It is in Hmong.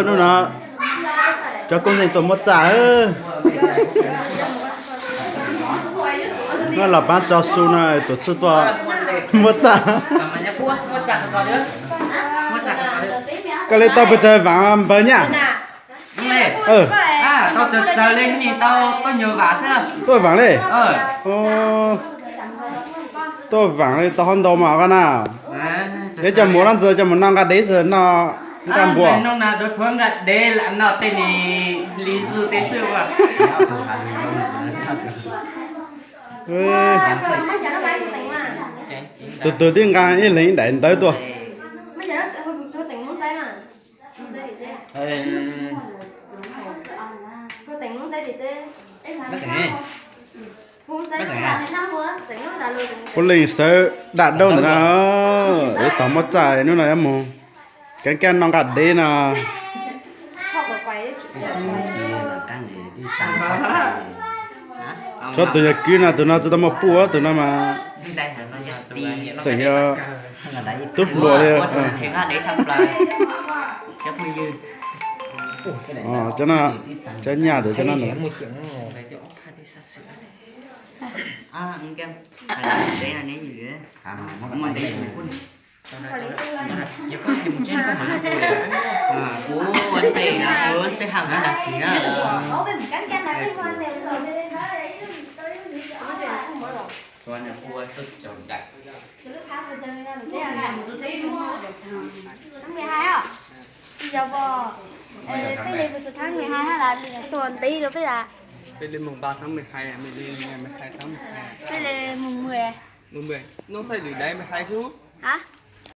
Hnub no cov koob ntxeeg tuaj muab txaj. No los pab tso su no, tus txhij tuaj muab txaj. Koj li tau pes tsawg vaam npawg nyaj? Tuaj vaam li? Tuaj vaam li tau hov ntau mas koj na. Yog coj mus lab ntxwg coj mus noj nqaj dev xwb no, nqaj npua. Tus twg tib nqa ib leeg ib daim ntawv tuaj. Puav leej sawv daj daub ntawm no, yuav tau muab txaj hnub no yuav mus kev kaj noj nqaj dev no. Tshuav tus yog kwv no, tus no tsis tau muaj puj, tus no mas tseem yog tub hluas li. Cov nyaj tus cov no ntag. Tháng mười hai á? Ê, peb li mười sáu tháng mười hai hả, là tuần tí rồi biết là. Peb li mùng ba tháng mười hai, mười li ngày mười hai tháng mười hai. Peb li mùng mười. Mười, mười. Nông say đuổi đáy mười hai phút. Hả?